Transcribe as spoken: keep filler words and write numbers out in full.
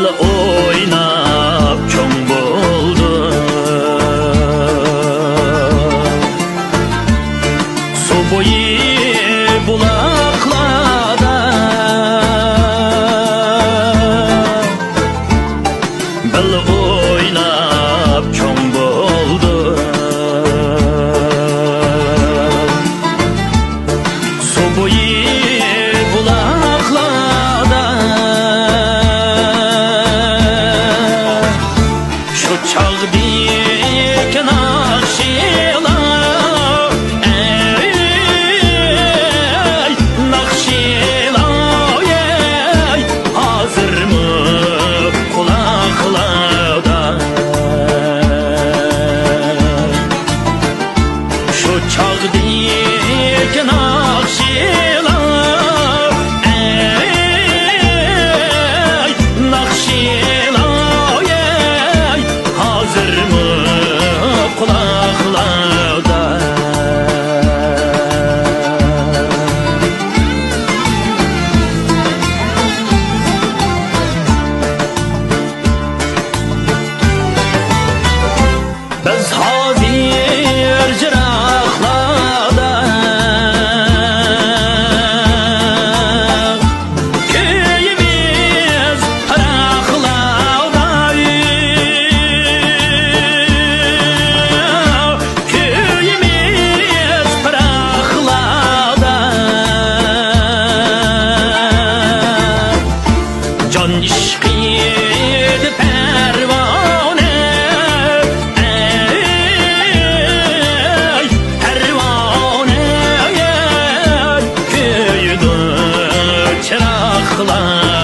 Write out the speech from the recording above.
ئويناپ چوڭ بولدۇم. سۇ بويى بۇلاقلاردا بىللە ئويناپ چوڭ بولدۇم. سۇ بويى بۇلاقلاردا شۇ چاغدىكى ناخشىلار، ئەي، ناخشىلار، ئەي، ھازىرمۇ قۇلاقلاردا. شۇ چاغدىكى ناخشىلار، ئەي، ناخشىلار، ئەي، ھازىرمۇ قۇلاقلاردا. بىز ھازىر يىراقلاردا، كۆيىمىز پىراقلاردا، كۆيىمىز پىراقلاردا. جان ئىشقىدا پەرۋانە، ئەي، پەرۋانە، ئەي، كۆيىدۇ چىراغلار.